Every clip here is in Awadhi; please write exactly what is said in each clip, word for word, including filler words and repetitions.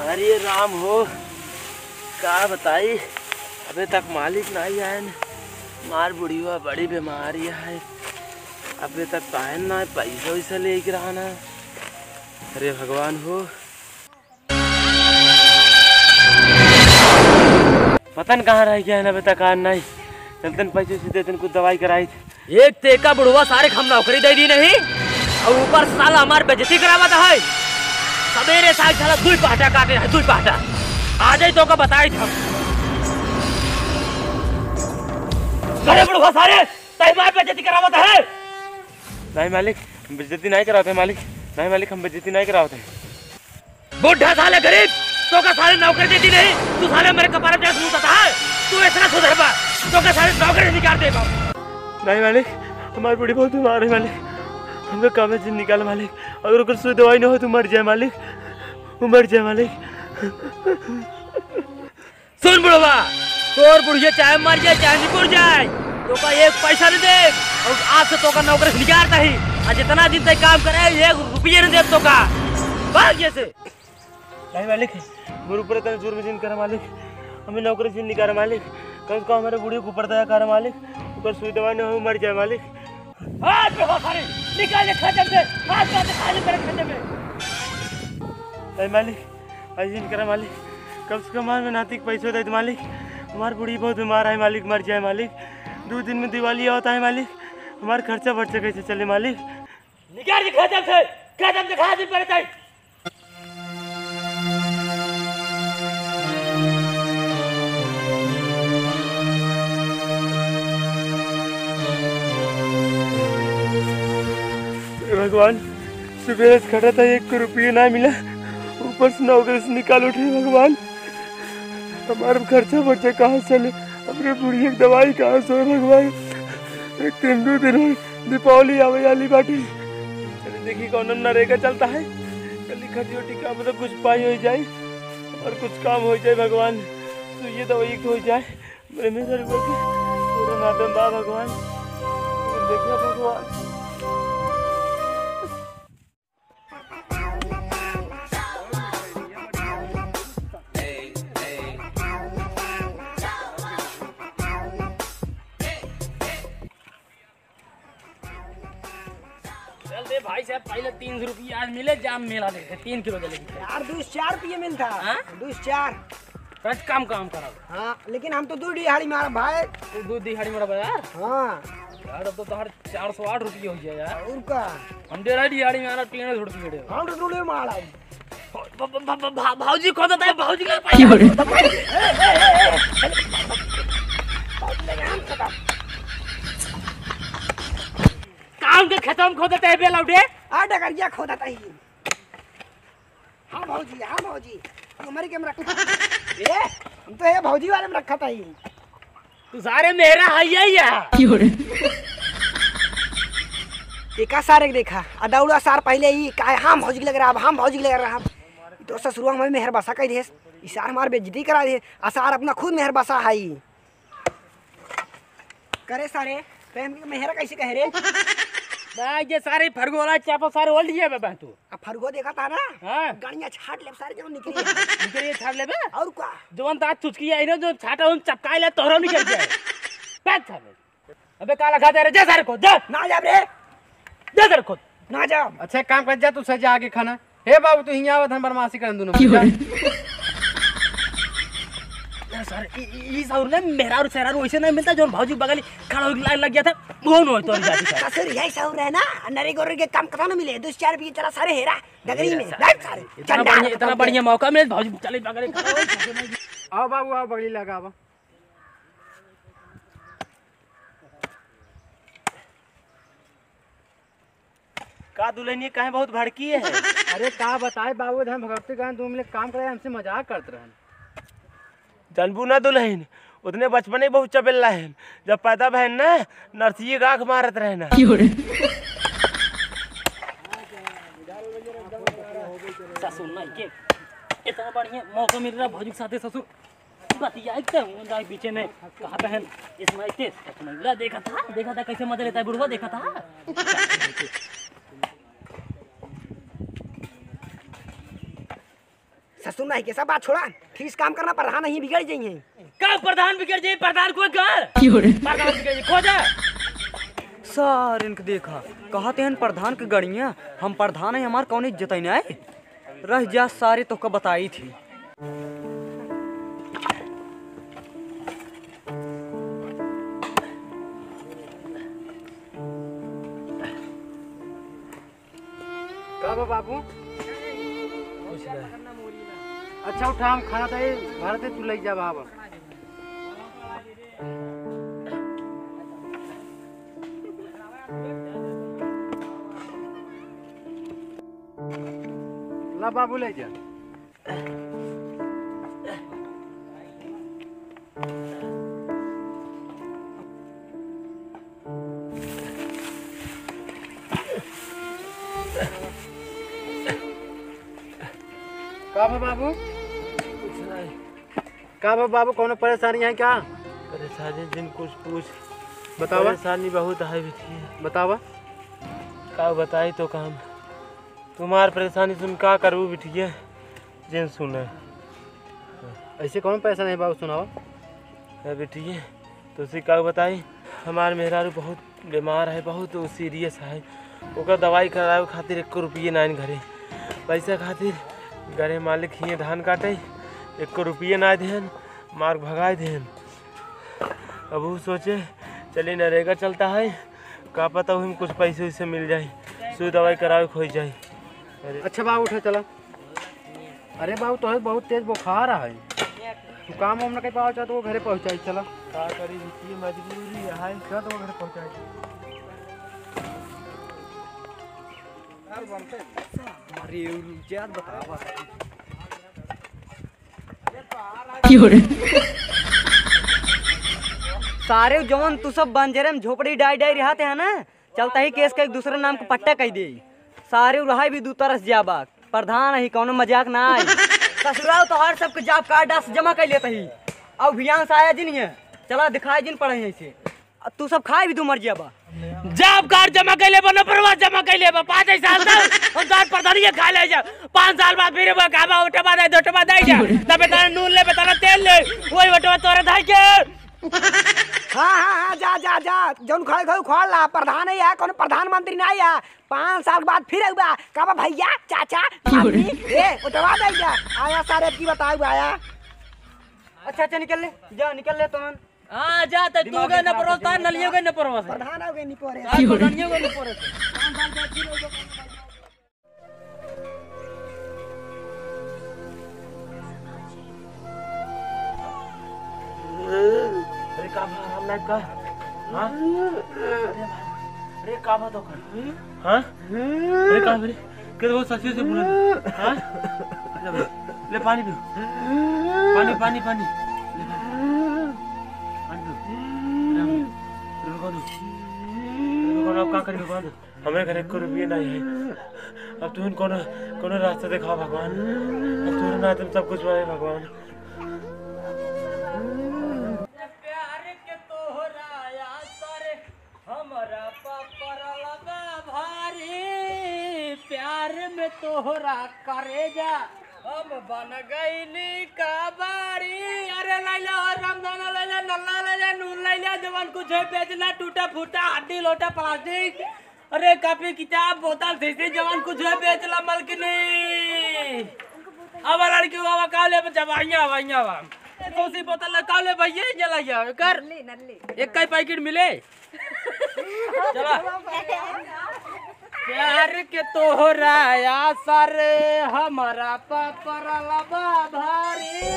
अरे राम हो, का बताई, अबे तक मालिक नाहीं आयन। मार बुढ़िया बड़ी बीमारी है, अबे तक आयन ना, पैसा वैसा लेके रहा ना। अरे भगवान हो, पता न कहाँ रह गया है ना, अबे तक आयन नाहीं। चलतन पैसे से देतन, कुछ दवाई कराई। एक तेका बुढ़वा सारे के हम नौकरी दे दी नहीं, और ऊपर साला हमार बेइज्जती करावत है। सबेरे साग साला दुई पहटा काटे है, दुई पहटा। आ जाई तो का बताई हम। अरे बुढ़वा सारे, तई हमार बेइज्जती करावत है। नहीं मालिक, हम बेइज्जती नहीं करावत है मालिक। नहीं मालिक, हम बेइज्जती नहीं करावत है। बुढ़ा साले गरीब, तो का साले नौकरी देती नहीं, तू साले मेरे कपारे पे मुंह है, तू इतना सुधर पा, तो का साले नौकरी निकाल दे बा। नहीं मालिक, हमार बूढ़ी बहुत बीमार है मालिक, हमको काम से निकाल मालिक, अगर ओकर सुई दवाई न हो तो मर जाए मालिक, वो मर जाए मालिक। सुन बुढ़वा, तोर बुढ़िया चाहे मर जाए चाहे निकुर जाए, तोका एक पैसा न देब, और आज से तोका नौकरी से निकारत ही। आ जितना दिन तक काम करे, एक रुपया न देब तोका। भाग ये से। नहीं मालिक, मोर ऊपर इतना जुर्म जिन करा मालिक, हमें नौकरी से निकारा मालिक, कम से कम हमारे बुढ़िया के ऊपर दया करा मालिक, ओकर सुई दवाई न हो मर जाए मालिक। आज में हो सारे, निकाल ले खत्म से, आज का खाली मेरे खत्म में। नहीं मालिक, ऐसे नहीं करा मालिक, कम से कम हमारे नाती के पैसो दे दे मालिक। हमार बूढ़ी बहुत बीमार है मालिक, मर जाए मालिक। दो दिन में दिवाली होता है मालिक, हमार खर्चा बर्चा कैसे चले मालिक? निकाल के खत्म से, खत्म से खा दिन पड़े ताई। हे भगवान, सुबह से खटा था, एक रुपया ना मिला, ऊपर से नौकरी से निकाल उठे भगवान। हमार खर्चा बर्चा कहाँ से चले, हमरे बुढ़िया के दवाई कहाँ से होई भगवान। एक दिन दो दिन में दीपावली आवे वाली बाटे, चले देखी कौन नरेगा चलता है, चली खटियो टिका मतलब कुछ पाई हो जाए और कुछ काम हो जाए भगवान, तो ये दवाई एक हो जाए। मेरे में सर बोल के पूरा नाटन बा भगवान, देखिए भगवान। चल दे भाई साहब, पहले तीन सौ रुपया आज मिले, जाम मेला देखे, तीन किलो जलेबी खाए। यार, दो सौ चार रुपये मिलता। हाँ? दो सौ चार। कच काम, काम करब। हाँ, लेकिन हम तो दो दिहाड़ी मारब भाई। तू दो दिहाड़ी मारब यार? हाँ। यार, अब तो तोहर चार सौ आठ रुपये हो गया यार। और का? हम डेढ़ दिहाड़ी मारब, तीन सौ रुपये दे। हम तो दो मारब। भ-, भ-, भ-, भ-, भा-, भौजी खोदत है, भौजी के पास। की हो रे? काम के खेतवा में खोदत है, बेलौटे। आ डगरिया खोदत है। हाँ भौजी, हाँ भौजी, तू हमारे के में रखा। ए, हम तो ये भौजी वाले में रखा था ही। तू सारे मेहरा है ये या। की हो रे? एका सारे के देखा, अदौड़ा सार पहले ही काहे हम भौजी के लग रहा, अब हम भौजी के लग रहा। तो ससुरवा हमें मेहर बसा कह दे, ई सार हमार बेइज्जती करा दे, आ सार अपना खुद मेहर बसा है। करे सारे, ते हमके मेहरा कैसे कहे रे? भाई, ये सारे फरगोला चापा सारे ओल्ड गया बे तू। अब फरगो देखा था ना? हाँ। गणिया छाट ले सारे, जब निकली है। निकली है, छाट ले बे। और का? जवन ता चुचकी आई ना, जो छाटा उन चपकाए ले, तोहरा निकल जाए। बैठ सारे। अबे काला खा दे रे, जा सारे को, जा। ना जा रे। जा सारे को। ना जा। अच्छा, एक काम कर, जा तू सजा आगे खाना। हे बाबू, तू हियाँ आवत, हम बदमाशी करन दुनू की हो में, रे? जा। ए सर, ई, ई, ई साउर ने मेहरारू सेहरारू वैसे नहीं मिलता, जौन भौजी बगली खड़ा होके लाइन लग गया था, वो न होय तोरी जाति सार। ससुर, यही साउर है ना, नरे गोरे के काम कथा न मिले, दो चार बीघे चला सारे हेरा, डगरी में, सारे। बैठ सारे, इतना चंडाल बढ़िया, इतना खत्म बढ़िया मौका मिले, भौजी चले बगली खड़ा हो। आओ बाबू, आओ बगली लगा, आओ। का दुल्हनिया काहे बहुत भड़की है? अरे का बताए बाबू, हम भगवती गान दो मिनट काम करे, हमसे मजाक करत रहन। जानबू ना दुल्हन, उतने बचपने बहुत चबेल्ला है, जब पैदा भैन ना नरसिए गाख मारत रहे ना। की हो रे? ससुर नहीं के इतना बढ़िया मौका मिल रहा भौजी के साथे ससुर। बतियाई ते हूँ, जाई पीछे में। कहा बहन, इस माई ते, इस माई ला देखा था, देखा था कैसे मजा लेता है बुढ़वा, देखा था। सुन रही के सब बात छोड़ा, ठीक काम करना, प्रधान नहीं बिगड़ जाइए। का प्रधान बिगड़ जाइए? प्रधान कोई कर? क्यों रे? प्रधान बिगड़ जाइए, खोजा। सर, इनके देखा, कहते हैं प्रधान के गड़िया, हम प्रधान हैं, हमार कौन इज्जत है ना? रह जा सारे, तोहका बताई थी। का बा बाबू? कुछ ना। अच्छा उठा, हम खाना दे, घर से तू ले जा बाबा। ला बाबू ले जा। का बा बाबू? कुछ नहीं। का बा बाबू, कौनो परेशानी है का? परेशानी जिन कुछ पूछ। बतावा। परेशानी बहुत है बिटिया। बतावा। का बताई तो काम। तुम्हार परेशानी सुन का करबू बिटिया, जिन सुने। ऐसे कौन परेशानी है बाबू, सुनावा। है बिटिया, तुझसे का बताई, हमार मेहरारू बहुत बीमार है, बहुत serious है। ओकर दवाई करावे खातिर एको रुपये नाइन घरे। पैसा खातिर घरे मालिक हिये धान काटे, एको रुपये ना देहन, मार भगाए देहन। अब ऊ सोचे, चले नरेगा चलता है, का पता वही में कुछ पैसे वैसे मिल जाए, सुई दवाई करावे के हो जाए। अरे अच्छा बाबू, उठे चला। अरे बाबू, तोहे बहुत तेज बुखार है, तू काम वाम न कर पावा, चाहे तो वो घरे पहुँचाई, चला। का करी, इतनी मजबूरी है। चल तो वो घरे पहुँचाई। अरे यार, बतावा। क्यों रे? सारे जवन तू सब बंजरे में झोपड़ी डाई डाई रहते हैं ना, चलता ही केस के एक दूसरे नाम के पट्टा कह दे। सारे रहाई भी दू तरस जाबा। प्रधान ही, कौनो मजाक ना आई। ससुराल तोहार सबके job card आस जमा कर लेता ही। अब भियान से आया जिन है, चला दिखाए जिन पड़े हैं इसे। अब तू सब खाए भी तू मर जाबा। Job card जमा कर लेबा, न परवा जमा कर लेबा। पाँच ही साल तक हम तोहार प्रधानिये खा ले जा। पाँच साल बाद फिर वो कहबा, "ओटवा दे, दो ओटवा दे जा।" तबे तारा नून ले, तारा तेल ले, वही ओटवा तोरे धाई के। हाँ, हाँ, हाँ, जा, जा, जा, जौन खाए खाए खा ला, प्रधान है या, कौन प्रधानमंत्री ना या, पाँच साल के बाद फिर आउबा, कहबा, "भैया, चाचा, मामी, ए, उठवा दे जा।" आया सारे की बताऊ आया। अच्छा, अच्छा, निकल ले, जा, निकल ले तुमन। हाँ, जा, तो तू दिमाग गए ना खराब परोस, है, तार नलियो गए ना परोस। प्रधान हो गए, नहीं परोस। तार नलियो गए ना परोस। अरे का भा राम नायक का? हाँ? अरे का भा तो कर? हाँ? अरे का भा रे? के तो सच्ची से बोले। हाँ? ले भाई, ले पानी पियो। पानी, पानी, पानी। ले पानी। पानी पियो। अरे हम, अरे रुको दो। अरे रुको, अब का करेंगे, रुको दो। हमरे घरे एको रुपये नाहीं है। अब तुहिन कौनो, कौनो रास्ता देखावा भगवान। अब तुहरे नाते में सब कुछ बा हे भगवान। प्यार के तोहरा आसर हमरा पा परल बा भारी। प्यार में तोहरा करेजा हम बन गईनी कबाड़ी। अरे लैला हो रामदाना, लैला नल्ला, लैला नून, लैला जवन कुछ है बेचना, टूटा फूटा हड्डी लोटा प्लास्टिक। अरे कापी किताब बोतल शीशी जवन कुछ है बेच ला मलकिनी। अब लड़की बाबा का ले जब आइया आइया बा। ए, सौसी बोतल ला का ले भैया ये ला या कर। नल्ली, नल्ली। एक का पैकेट मिले। चला। प्यार के तोहरा आसर हमरा पा परल बा भारी।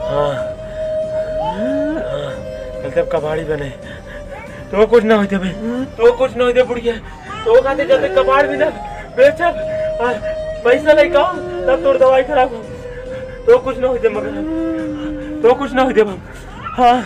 हाँ। हाँ। कल तब कबाड़ी बने। तो कुछ ना होते बे। तो कुछ ना होते बुढ़िया। तो खाते जब कबाड़ भी ना बेचब, आ, पैसा नहीं कम, तब तोर दवाई खराब हो। तो कुछ ना होते मगर। तो कुछ ना होते बा। हाँ।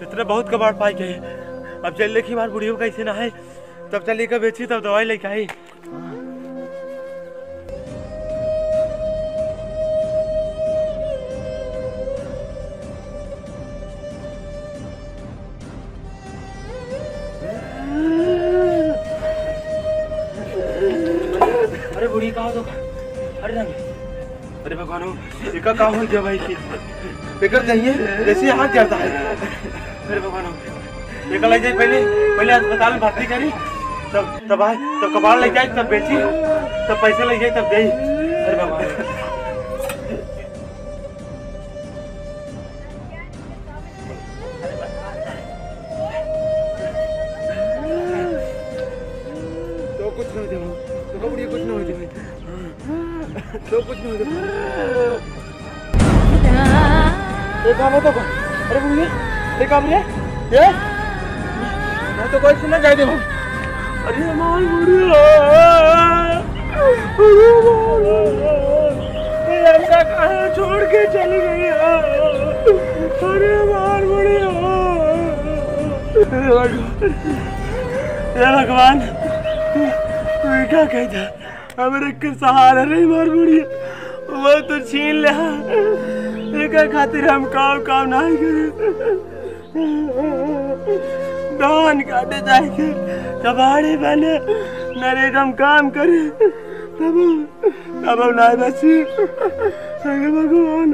इतना बहुत कबाड़ पाई गए। अब चल देखी हमार बुढ़ियो कैसे ना है, तब चल एका बेची, तब दवाई लेके आई। अरे बूढ़ी, का हो तो? अरे राम। अरे भगवान हो, एका का हो गया भाई के? एकर चाहिए, जैसे हाथ जाता है। अरे भगवान हो, एका ले जाए पहले, पहले अस्पताल में भर्ती करी, तब, तब आए, तब कबाड़ ले जाए, तब बेची, तब पैसा ले जाए, तब दे। अरे भगवान। तो कुछ ना हो जाए, तो कबड्डी कुछ ना हो जाए, तो कुछ ना हो जाए। ए, काम होता कौन? अरे बुढ़िया, ए, काम रे, ए? मैं तो कोई सुना जाए दे भाई। अरे हमार बुढ़िया, अरे हमार बुढ़िया, ये लड़का कहाँ छोड़ के चली गई है? अरे हमार बुढ़िया, हे भगवान, हे भगवान, तू क्या कहता? हमरे के सहारा रही हमार बुढ़िया, वो तो छीन ले। एकर खातिर हम काम, काम नहीं करे। धान काटे जाए के कबाड़ी बने, नरेगा में काम करे, तब, तब हम ना बची। हे भगवान।